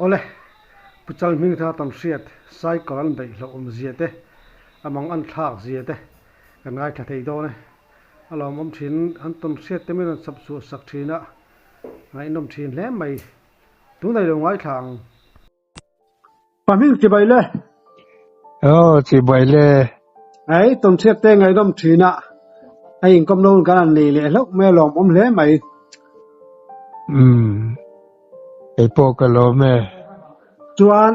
Awle, Pu Chalhmingtha tam hriat cycle an beih hlauh awm zia te, a mang an thlak zia te kan ngaithla thei dawn e. A lawmawm thin, an tawn hriat te min rawn chap chhuah sak thin a, ngaihnawm thin hle mai. Tunah i lo ngaithla ang. Pahming chibai le. Aw chibai le. Ei tawn hriat te ngaihnawm thin a, a inkawm lo kan han nei leh hlauh mai a lawmawm hle mai. Umm kei pawh ka lawm e. Chuan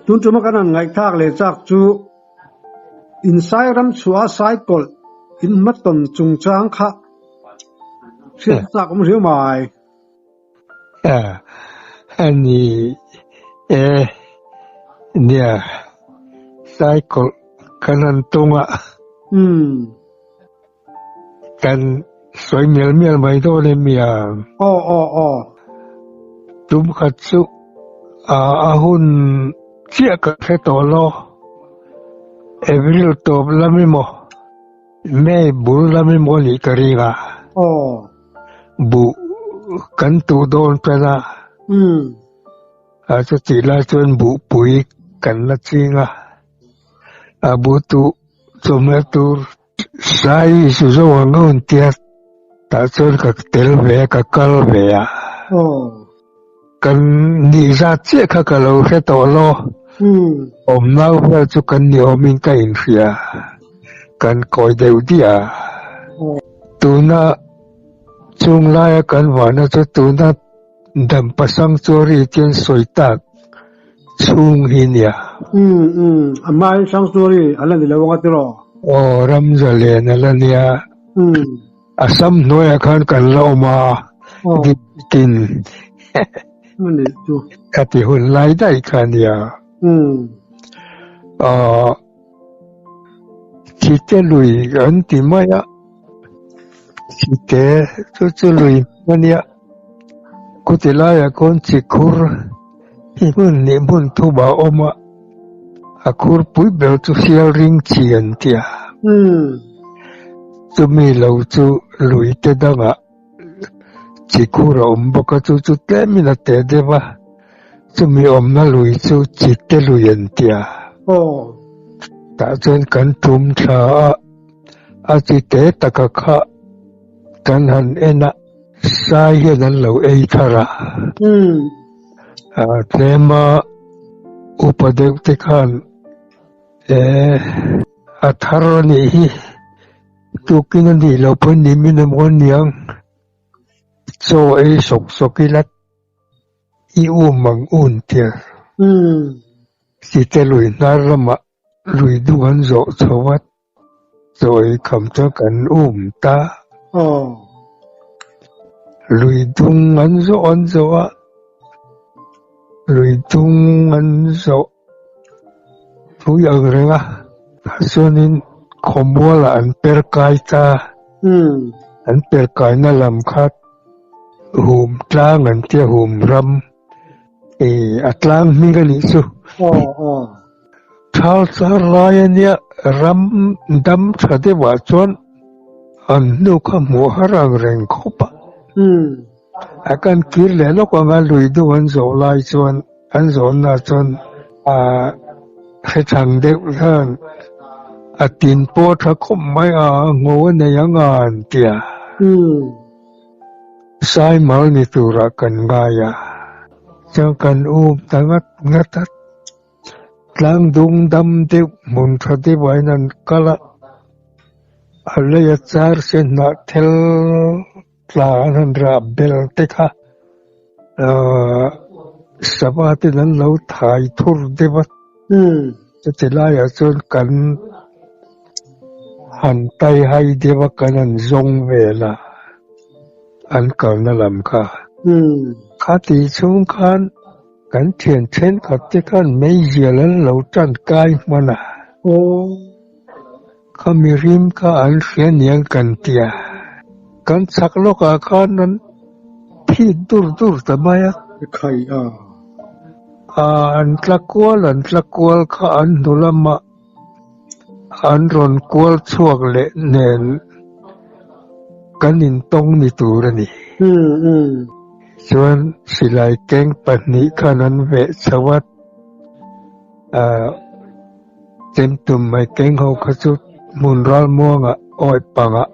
tun tuma kan han ngaihthlak leh chak chu insai ram chhuah a cycle in hmatawn chungchang kha hriat chak awm riau mai. A ni e, nia cycle kan han tung a. Kan sawi mial mial mai dawn em ya? Aw aw aw. Tum khat chu a hun chiah ka hre tawh lo. April tawp lam emaw May bul lam emaw a nih ka ring a. Aw. Buh kan tuh dawn tan a. A chutih lai chuan buhpui kan la ching a. A buh tuh chawhmeh tur sai zu zo ang a hun tia tah chuan ka tel ve a, ka kal ve a. Kan nih zat chiah kha ka lo hre tawh lo. Awm nau vel chu kan ni awmin ka inhria. Kan kawi deuh diah a. Tuna chung laia kan vahna chu tuna Dampa Sanctuary tian sawi tak chhung hi nia. Umm umm a hmain Sanctuary a la ni lo anga tiraw? Aw Ramza len a la nia. Umm. A sam hnuaiah khan kan la awm a, tin Ani chu. Ka ti hun lai daih kha nia. Umm. Aw Chite lui an ti mai a. Chite chu chu lui a nia. Khuti laiah khawn chi khur hi hmun hnih hmun thum a awm a, a khur pui ber chu sial ring chi an ti a. Chumi lo chu lui te dangah chi khur a awm bawk a, chu chu tlemin a teh deuh a, chumi awmna lui chu chi te lui an ti a. Tah chuan kan tum thla a, a chi te taka kha kan han en a. Sai hian an lo ei thar a. Tlema upa deuh te khan e a thar a nih hi tukin a nih loh pawn nimin emaw a niang chaw ei sawk sawk ila i um ang un tir. Site lui hnar lamah lui dung an zawh chho a. Chawi kham chuan kan um ta. Lui dung an zawh an zawh a, lui dung an zawh thui ang reng a, chuanin khawmualah an per kai ta. An per kaina lam kha hum tlang an tia hum ram a tlang hming a nih chu. Thal char lai a nia, ram dam tha deuhah chuan an hnu kha hmuh har ang reng khawp a. A kan kir leh lawk anga lui deuh an zawh lai chuan an zawhna chuan a hrechang deuh hian a tin pawh tha khawp mai a, ngaw a nei ang a an ti a. Saimal ni turah kan ngai a, chuan kan um ta ngat ngat a. Tlang dung dam deuh hmun tha deuh ah hian an kal a, a lei a char se hnah thel tla an han rah bel te kha ahh sava ten an lo thai thur deuh a, chuti laiah chuan kan han tai hai deuh a kan han zawng vel a, an kalna lam kha. Khati chhung khan. Kan thian thenkhat te khan meizial an lo tan kai hman a. Aw. Kha mirim kha an hria niang kan ti a. Kan chhak lawkah khan an phit dur dur ta mai a. Khai a. Aa an tla kual an tla kual kha an hnu lamah an rawn kual chhuak leh nen kan intawng ni tur a ni. Umm umm. Chuan silai keng pahnih khan an veh chho a, chemtum mai keng ho kha chu hmun ralmuangah awih pangah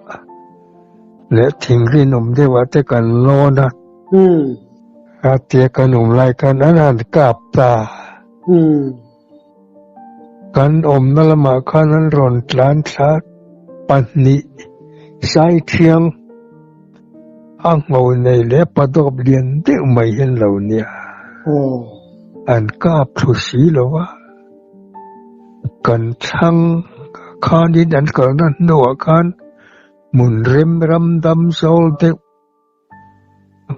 leh thing rinawm deuhah te kan lawn a. A tia kan awm lai khan an han kap ta. Kan awmna lamah khan an rawn tlan thla pahnih Saithiang a ngho nei leh padawp lian deuh mai hian lo nia. An kap thlu si lo a, kan thlang khanin an kalna hnuah khan hmun rem ram dam zawl deuh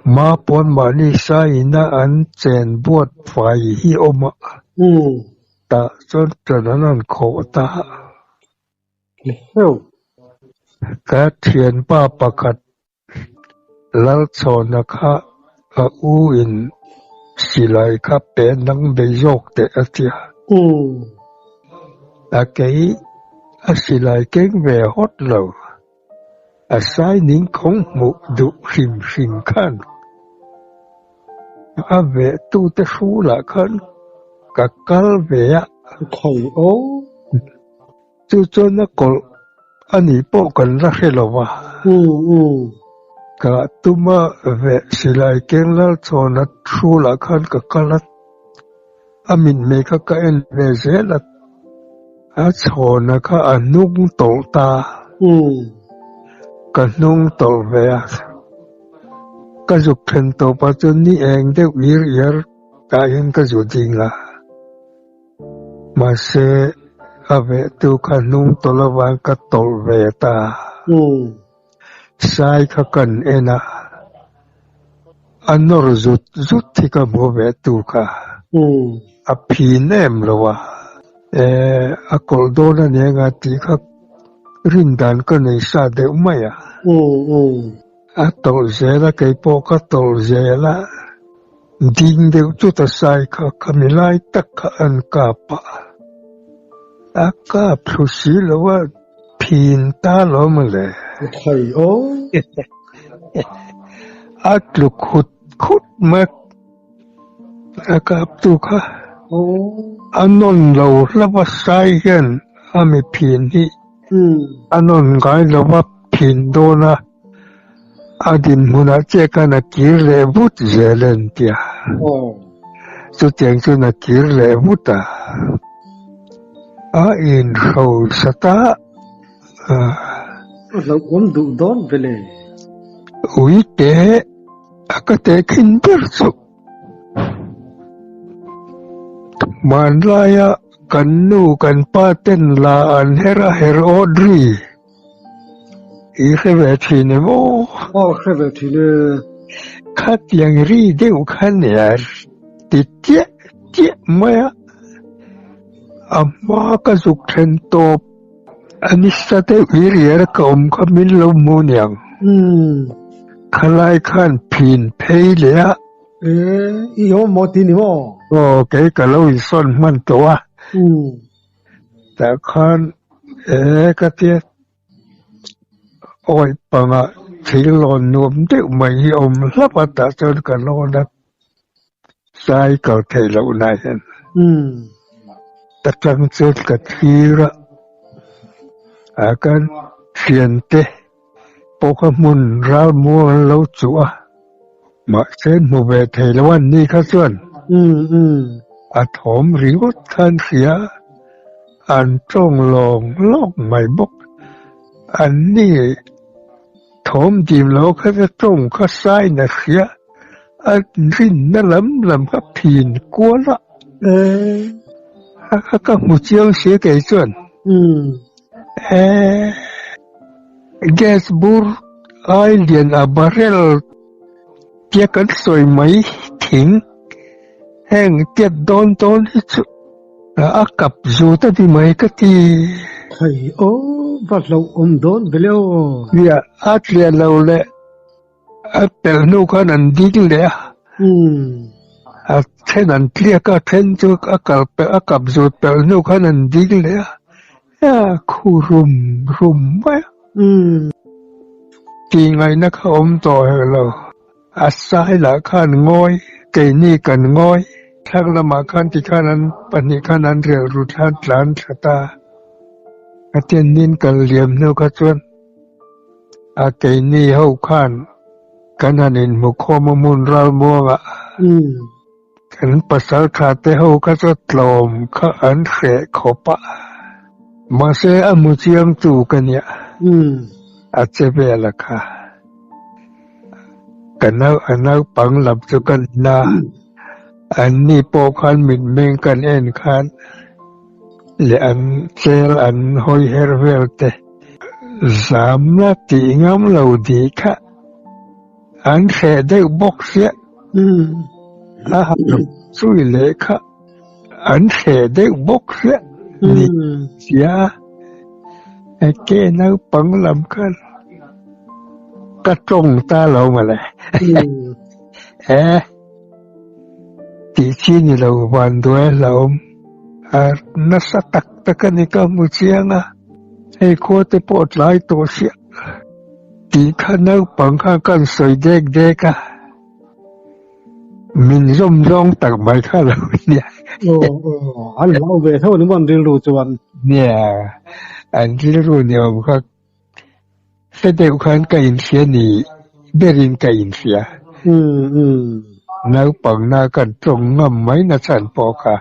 Hma pawn mahni saina an chen buat fai hi awm a, tah chuan ṭan an han khawh ta. Ka thianpa pakhat Lalchhawna kha a u in silai kha pe nang bei zawk teh a ti a. A kei a silai keng ve hawt lo. A sai ning khawng hmuh duh hrim hrim khan a veh tute hrulah khan ka kal ve a. Khawi aw. Chu chuan a kawlh a nih pawh kan la hre lo va. Ka tuma veh silai keng Lalchhawna hrulah khan ka kal a. A mitmei kha ka en ve zel a, a chhawna kha a hnung tawlh ta. Ka hnung tawlh ve a, ka zuk then tawp ah chuan ni eng deuh ir iar tah hian ka zu ding a. Mahse, a vehtu kha hnung tawlh avang ka tawlh ve ta. Sai kha kan en a, a nawr zut zut hi ka hmu ve tu kha. A phin em lo a, e a kawlh dawn a nia nga tih kha rin dan ka nei sa deuh mai a. A tawlh zel a, kei pawh ka tawlh zel a, ding deuh chut a sai kha khami lai tak kha an kap a, a kap thlu si lo a. Phin ta lo maw le. Thai aw. A tlu khut khut mai a kap tu kha. A nawn lo hlauh a sai hian a mi phin hi a nawn ngai lo a phin dawn a, a dinhmunah chiah khan a kir leh vut zel a ni tia. Chutiang chuan a kir leh vut a. A inhrosa ta a. A hlauhawm duh dawn ve le. Ui te a ka tehkhin ber chu. Hmanlaia kan nu kan pa ten la an her a her awt ri. I hre ve thin em aw? Aw hre ve thin e. Khatiang ri deuh kha nia ti chiah chiah mai a, a hma ka zuk then tawp a nisa deuh i rial ka awm kha min lo hmu niang. Khalai khan phin phei leh a. E, i awm maw ti ni maw? Aw kei ka lo insawn hman tawh a. Tah khan e ka tia awih pangah thil lawn nuam deuh mai hi a awm hlap a tah chuan ka lawn a sai kal theih loh na hian ta tang chuan ka thlir a ah khan thiante pawh kha hmun ral muang an lo chuh a mahse hmu ve thei lo an ni kha chuan a thawm ringawt khan hria an tawng lawng lawng mai bawk an ni thawm dim lo kha chu tawng kha sain a hria a rinna lam lam kha phin kual a a ka hmu chiang sia kei chuan e Gas bur ai lian a barrel tia kan sawi mai thing heng tiat dawn dawn hi chu a kap zut a ni mai ka ti. Thei aw va hlauh awm dawn ve le aw. Nia a tliah lo leh A pelh hnu khan an ding leh a, a then an tliak a, a then chu a kal pelh a kap zut pelh hnu khan an ding leh a, a khu rum rum mai a. Tih ngaihna kha awm tawh hek lo. A sai lah khan ngawi, keini kan ngawi. Thlang lamah khan tikhan an pahnih khan an relh ru thlan tlan thla ta. A tiannin kal liam hnu kha chuan a keini ho khan kan han inhmu khawm a hmun ralmuangah. Kan pasal tha te ho kha chu tlawm kha an hreh khawp a, mahse a hmu chiang tu ka nia, a che vel a kha. Ka nau a naupang lam chu ka ni a, an ni pawh khan mitmeng kan en khan leh an chel an hawi her vel te zam la tih ngam lo dih kha. An hreh deuh bawk sia. A han chui leh kha an hreh deuh bawk sia ni sia. Ke naupang lam khan ka tawng ta lo mawle. E tih chi ni lo vanduai a hlauhawm. A nasa tak tak a ni ka hmu chiang a, hei khua te pawh tlai tawh sia. Tih kha naupang kha kan sawi dek dek a, min zawm zawng tak mai kha lo nia. Aw aw, an hlau ve tho ni maw an rilru chuan? Nia, an rilru ni awm kha hre deuh khan ka inhria ni berin ka inhria. Umm umm. Naupang na kan tawng ngam mai na chhan pawh kha.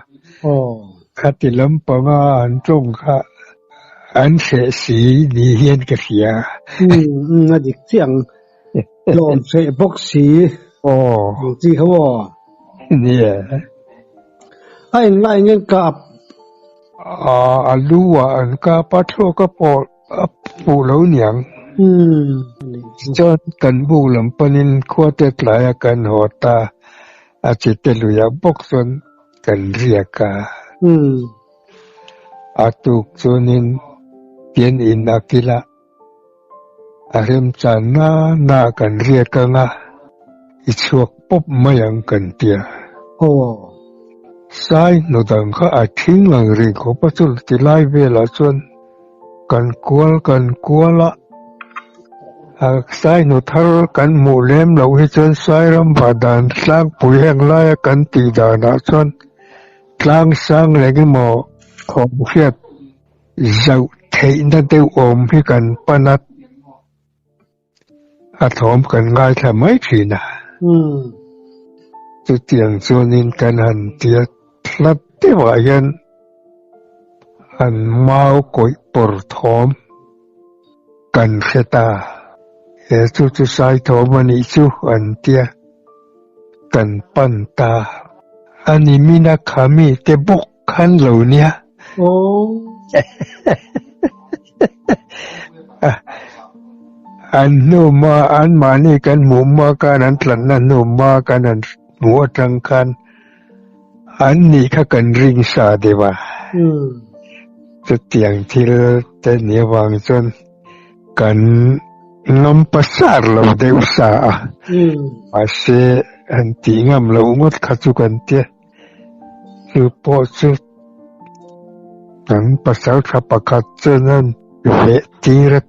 Aw. Khati lampanga an tawng kha An hreh si ni hian ka hria. Umm a dik chiah ang. Tlawm hreh bawk si. Aw. Ang chi kha aw. Nia. A englai nge an kap? Aa a lu ah an kap a thluak a pawh a puh lo niang. Umm. Tichuan kan buk lam panin khua te tlaia kan haw ta a chite luiah bawk chuan kan riak a. Umm. A tuk chuanin pian in a kil a, a remchan na na kan riak ang a, i chhuak pawp mai ang kan ti a. Aw. Sai hnu dang kha a thing ang ring khawp a chu ti lai velah chuan kan kual kan kual a, a sai hnu thar kan hmuh lem loh hi chuan Sairam vahdan tlangpui heng laia kan tih danah chuan Tlang sang leh emaw thawm hriat zauh theihna deuh awm hi kan pan a, a thawm kan ngaithla mai thin a. Chutiang chuanin kan han tia hlat deuhah hian an mau kawih pawr thawm kan hre ta. He chu chu sai thawm a nih chu an tia. Kan pan ta a ni mina kha mi te bawk khan lo nia. Aw. An hnu hma an mahni kan hmuh hma khan an tlanna hnu hma kan han hmuh atang khan an nih kha kan ring sa deuh a. Chutiang thil te nih avang chuan Kan ngam pasar lo deuh sa a, mahse han tih ngam loh ngawt kha chu kan tia. Chu pawh chu kan pasal tha pakhat chuan an veh tir a,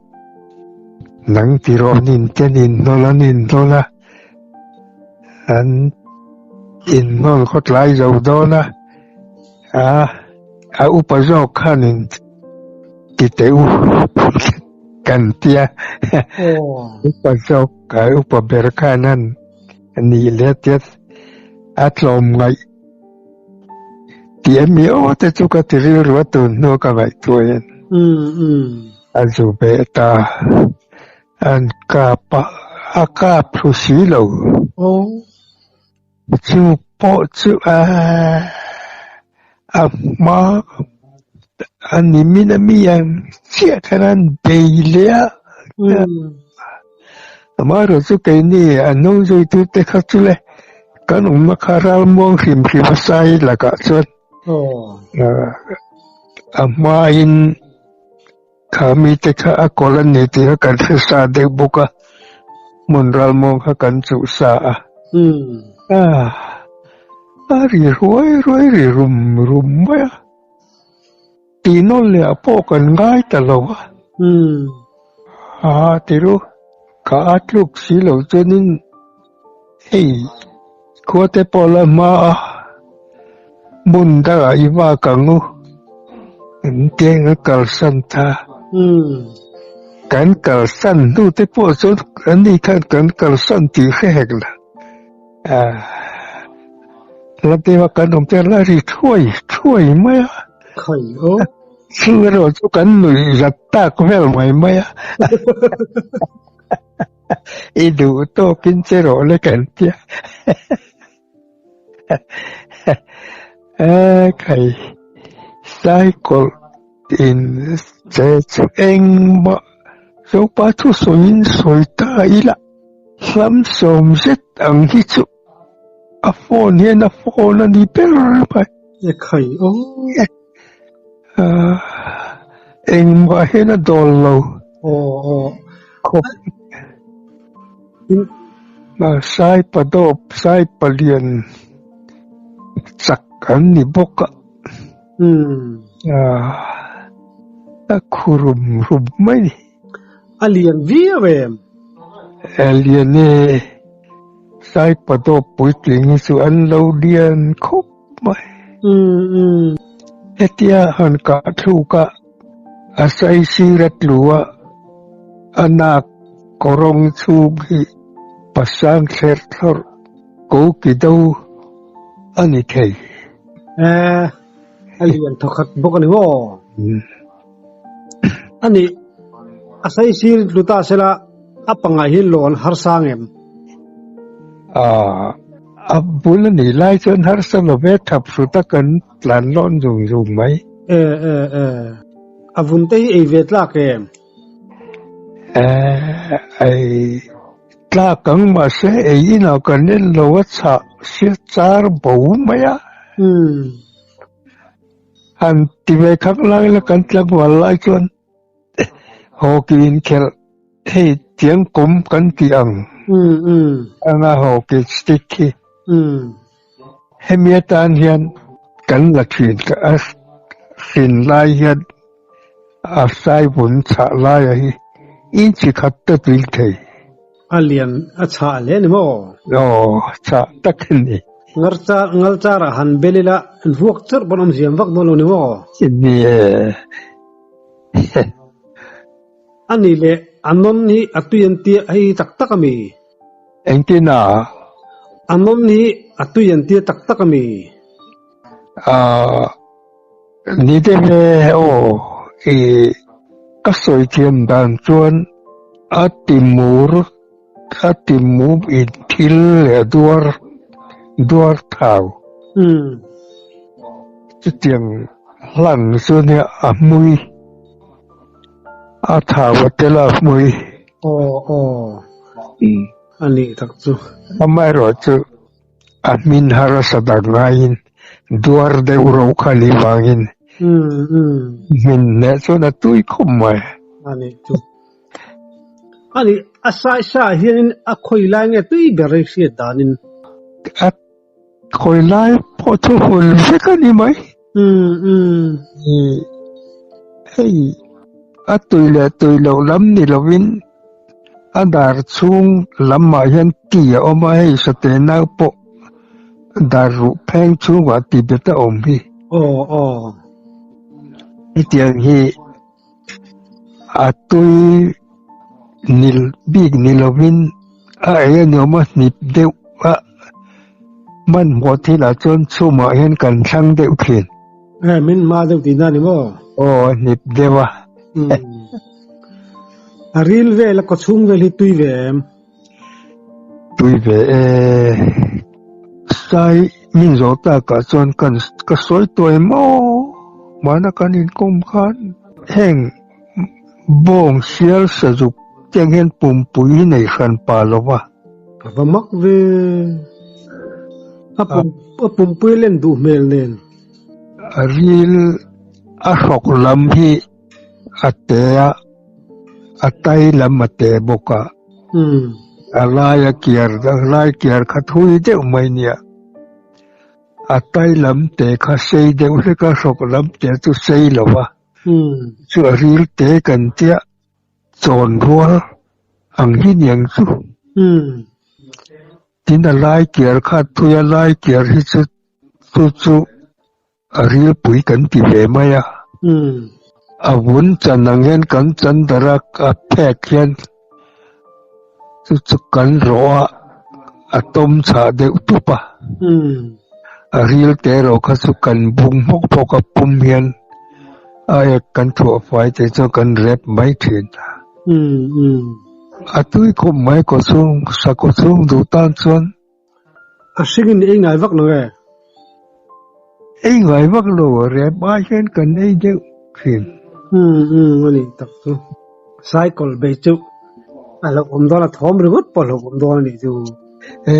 nang ti rawh an inti an inhnawl an inhnawl a, an inhnawl khawtlai zo dawn a, a upa zawk khanin Ti teh u kan tia upa zawk a upa ber khan an nih leh tia a tlawm ngaih tih a mi aw te chu ka ti rilru a tun hnu ka ngaihtuah hian a zu beh ta an kap a a kap thlu si lo Chu pawh chu a a hma a ni min a mi ang chiah khan an bei leh a, amaherawh chu keini a hnung zuitu te kha chu le kan awmna kha ralmuang hrim hrim a sai lakah chuan a hmain kha mite kha a kawlh a ni tih kha kan hre sa deuh bawk a, hmun ralmuang kha kan chuh sa a. A ri ruai ruai ri rum rum mai a, tih nawn leh ah pawh kan ngai ta lo a. A ti ru, ka a tluk si lo chuanin. Hei khua te pawh la hma a, hmun dangah i vak ang u, an tiang a kalsan ta. Kan kalsan hnu te pawh chuan an ni khan kan kalsan tih hre hek la. La deuha kan awm te la ri thuai thuai mai a. Khai aw. Chu erawh chu kan nuih zat tak vel mai mai a. I duh tawkin che rawh le kan tia. A khai cycle in che chu engmah Zopa thu sawiin sawi ta ila hlam sawm zet ang hi chu a phone hian a phone a ni ber mai. E khai aw. Engmah hian a dawl lo. Aw aw. Khawp. Sai padawp, sai palian chak an ni bawk a. A khu rum rum mai ni. A lian viau em? A lian e. Sai padawp puitling hi chu an lo lian khawp mai. Hetia han kah thluk a, a sai sir a tlu a, a nak kawrawng chhung hi pasang thler thlawrh ko ki do a ni thei. E, a lian thawkhat bawk a ni maw? A nih, a sai sir tlu ta sela a pangah hi lawn harsa ngem? A bul a nih lai chuan harsa lo ve thap hrut a kan tlan lawn zung zung mai. E e e, a vun te hi ei ve tlak em? E, ei tlak ang mahse ei inah kan en lo a chhah sia char bo mai a. Han ti ve khak lai la kan tlangval lai chuan hockey inkhelh hei tiang kawm kan tih ang anga hockey stick hi hemi atan hian kan la thin a hrin lai hian a sai vun chhah laia hi inch khat te tling thei. A lian a chhah hle ni maw? Aw, chhah tak a ni. Ngarchar, ngalchar ah han bel ila ruak churh pawn awm ziam vak dawn lo ni maw? Ni e. A nih leh a nawn hi a tui an tia hei tak tak a mi? Engtin a? A nawn hi a tui an tia tak tak a mi? Ahh. Ni deuh e aw, i ka sawi thiam dan chuan a ti mur a ti mu in thil leh duar duar thau. Chutiang hlan chu nia a hmui a thau a tel a hmui. Aw aw a nih tak chu. Amaherawhchu A hmin harsa tak ngaiin duar deuh ro kha ni vangin hmin hneh chuan a tui khawp mai. A nih chu. A nih, a sai sa ah hianin a khawi lai nge tui ber i hriat danin? A khawi lai pawh chu hun vek a ni mai. Hei, a tui leh tui loh lam ni lovin A dar chhung lamah hian ti a awm a, hei sateh nau pawh dar ruh pheng chhungah ti bet a awm hi. Aw aw. Hetiang hi a tui nil bik ni lovin a ei a ni awm a, hnip deuh a hmanhmawh thilah chuan chhumah hian kan thlang deuh thin. E min hma deuh tihna a ni maw? Aw a hnip deuh a. A ril vel a kawchhung vel hi tui ve em? Tui ve e. Sai min zawh takah chuan kan ka sawi tuai maw? Mahna kan inkawm khan heng bawng sial sazuk tiang hian pumpui hi nei hran pa lo va. A va mak ve. A pum a pumpui len duh hmel nen. A ril a hrawk lam hi A te a, a tai lam a te bawk a. A lai a kiar, a lai kiar kha thui deuh mai nia. A tai lam te kha sei deuh hlek a, hrawk lam te chu sei lo va. Chu a ril te kan tia chawn rual ang hi niang chu. Tin a lai kiar kha thui a lai kiar hi chu chu chu a rilpui kan ti ve mai a. A vun chan ang hian kan chan darh a, a phek hian chu chu kan rawh a, a tawm chhah deuh tup a. A ril te erawh kha chu kan bung hmawk hmawk a pum hian a ek kan thuah fai te chuan kan rep mai thin. A tui khawp mai kaw chhung, sakhaw chhung duh tan chuan. A hringin ei ngai vak lo e. Ei ngai vak lo, rep ai hian kan ei deuh thin. Umm umm a nih tak chu. Cycle bei chu a hlauhawm dawn a, thawm ringawt pawh a hlauhawm dawn a nih chu. E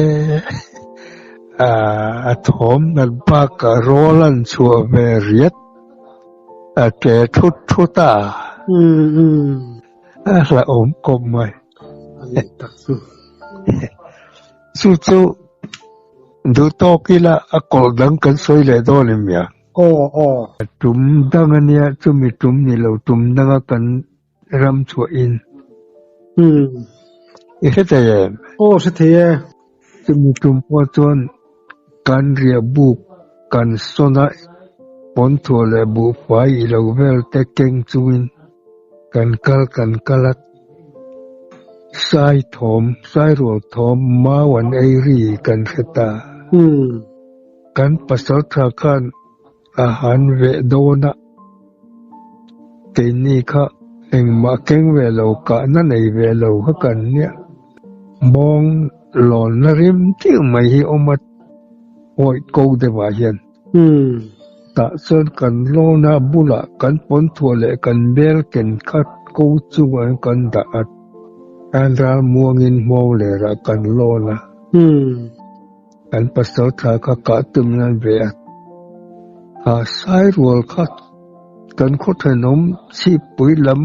a thawm nat bakah rawl an chhuah ve riat a tle thut thut a. Umm umm. A hlauhawm kawp mai. A nih tak chu. Chu chu duh tawk ila a kawlh dang kan sawi leh dawn em ya? Aw aw. Tum dang a nia, chumi tum ni lo tum danga kan ram chhuah in. Umm. I hre thei em? Aw hre thei e. Chumi tum pawh chuan kan riah buk kan sawn a, pawnthuah leh buhfai i lo vel te keng chungin kan kal kan kal a. Sai thawm, sai rual thawm mau an ei ri kan hre ta. Kan pasal tha khan a han veh dawn a, keini kha engmah keng ve lo, kahna nei ve lo kha kan nia. Mawng lawnna rim tir mai hi awm a, awih ko deuhah hian. Tah chuan kan lawna bulah kan pawnthuah leh kan bel ken kha ko chungah kan dah a, an ral muangin hmawng lerah kan lawn a. Kan pasal thla kha kah tum nan ve a, a sai rual kha kan khaw thenawm chhippui lam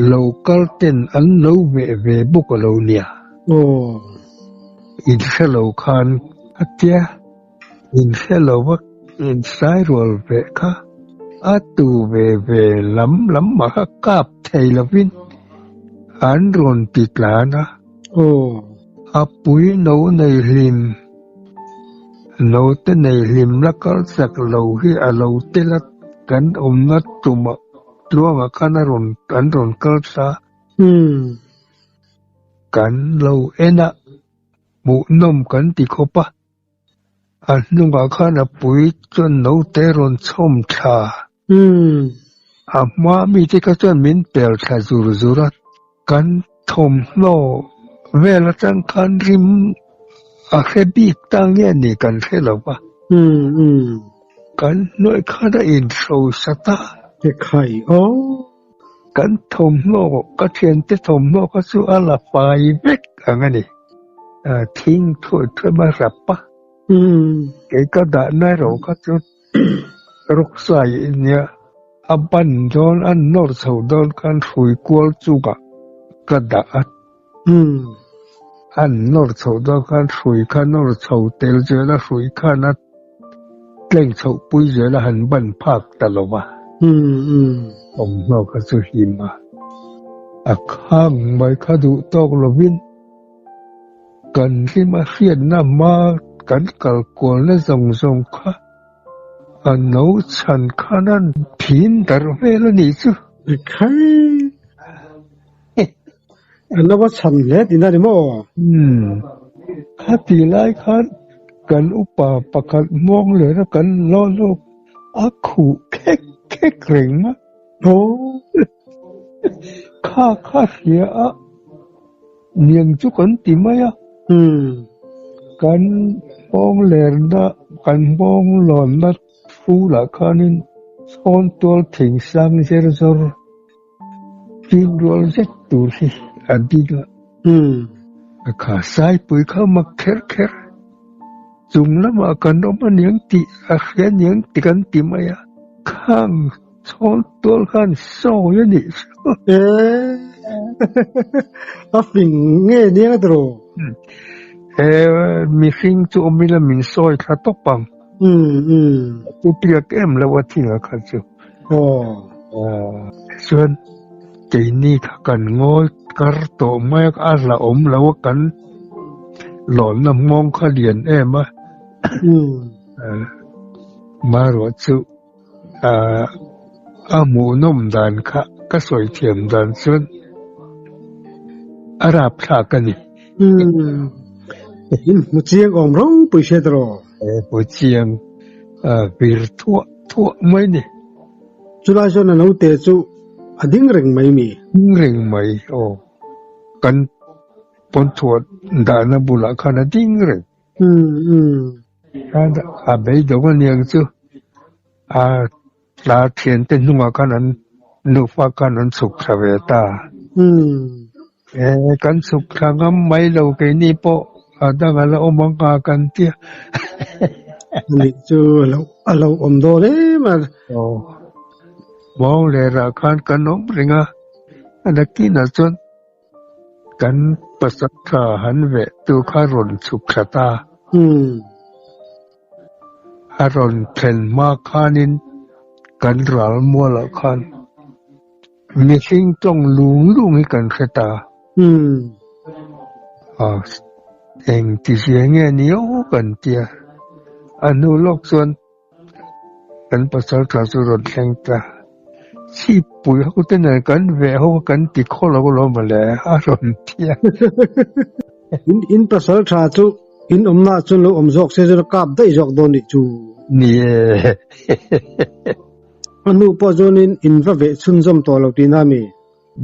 lo kal ten an lo veh ve bawk a lo nia. Inhre lo khan a tia. In hre lo va in sai rual ve kha a tu ve ve lam lam mah kha kap thei lovin an rawn ti tlan a. Aw. A pui no nei hlim, no te nei hlim la kal chak lo hi a lo tel a, kan awmna tumah tluangah khan a rawn an rawn kal ta. Umm. Kan lo en a. Hmuhnawm kan ti khawp a, a hnungah khan a pui chuan naute rawn chhawm thla. A hma mite kha chuan min pel thla zur zur a, kan thawmhnaw vel atang khan rim a hre bik ta nge ni kan hre lo va. Kan hnuai khan a inhrosa ta. Ekhai aw. Kan thawmhnaw, ka thiante thawmhnaw kha chu a la fai vek ang a ni. Thing thuai thuai mai rap a. Kei ka dahna erawh kha chu rawksai i nia, a ban dawn, a nawr chho dawn khan hrui kual chungah ka dah a. A nawr chho dawn khan hrui kha nawr chho tel zel a, hrui khan a tleng chhoh pui zel a han ban phak ta lo va. Thawmhnaw kha chu him a, a khang mai kha duh tawk lovin kan hlim a hriatna hma kan kal kualna zawng zawng kha a no chhan khan a phin darh vel a nih chu. Ekhai! An lo va chhan hle tihna a ni maw? Umm, khati lai khan kan upa pakhat hmawng leh a kan lo lawk a khuh khek khek reng a. Aw. Kha kha hria a niang chu kan ti mai a. Umm. Kan hmawng lerna, kan hmawng lawnna fulah khanin chhawn tual thing sang zer zawr. Tin rual zet tur hi a ding a. A kha saipui kha mak kher kher. Chung lamah kan awm a niang tih a hria niang ti kan ti mai a. Khang chhawn tual khan sawi a nih chu. Eee a fing nge niang a tiraw? He mihring chu awm ila min sawi thla tawp ang. Chu piak em lo a thing a kha chu. Chuan keini kha kan ngawi kar tawh mai a, a la awm lo a kan Lawnna hmawng kha lian em a. Marawh chu a hmuhnawm dan kha ka sawi thiam dan chuan a rapthlak a ni. In hmu chiang awm ropui hriat rawh. Hmu chiang vir thuah thuah mai ni. Chulai chuan a naute chu a ding reng mai mi. Ding reng mai aw. Kan Pawnchhuah dahna bulah khan a ding reng. A beidawng a niang chu a tla thiante hnungah khan an nufa khan an chhuk thla ve ta. E kan chhuk thla ngam mai lo keini pawh a dang a la awm ang a kan tia. Ani chu a lo awm dawn em a. Aw mawng lerah khan kan awm reng a, a nakinah chuan Kan pasal han veh tu kha rawn chhuk thla ta. A rawn thlen hma khanin kan ral mualah khan mihring tawng lung lung hi kan hre ta. Eng ti zia nge ni aw kan tia. A hnu lawk chuan Kan pasal tla chu rawn thleng ta. Chhipui ho te nen kan veh ho kha kan ti khaw lo lo mawle a rawn ti a. In in pasal tha chu in awmna ah chuan lo awm zawk se chuan a kap daih zawk dawn nih chu. Ni e. A hnu pawh chuanin in va veh chhunzawm tawh lo tihna a mi?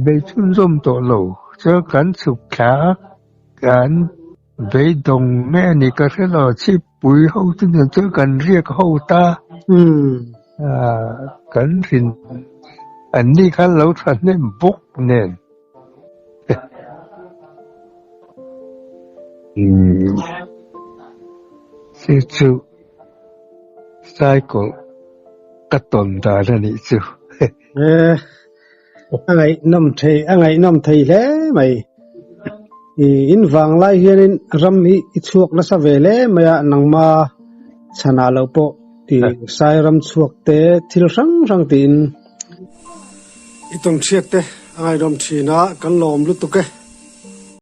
Veh chhunzawm tawh lo. Chuan kan chhuk thla a, kan Beidawng nge a ni ka hre lo, chhipui ho chu nen chuan kan riak ho ta. Kan rin an ni khan lo tha hnem bawk nen. Chu chu cycle ka tawn dan a nih chu. A ngaihnawm thei a ngaihnawm thei hle mai. I in vang lai hianin ram hi i chhuak nasa ve hle mai a nangma chhanah loh pawh i sai ram chhuak te thil hrang hrang tiin. I tawn hriat te a ngaihnawm thin a kan lawm lutuk e.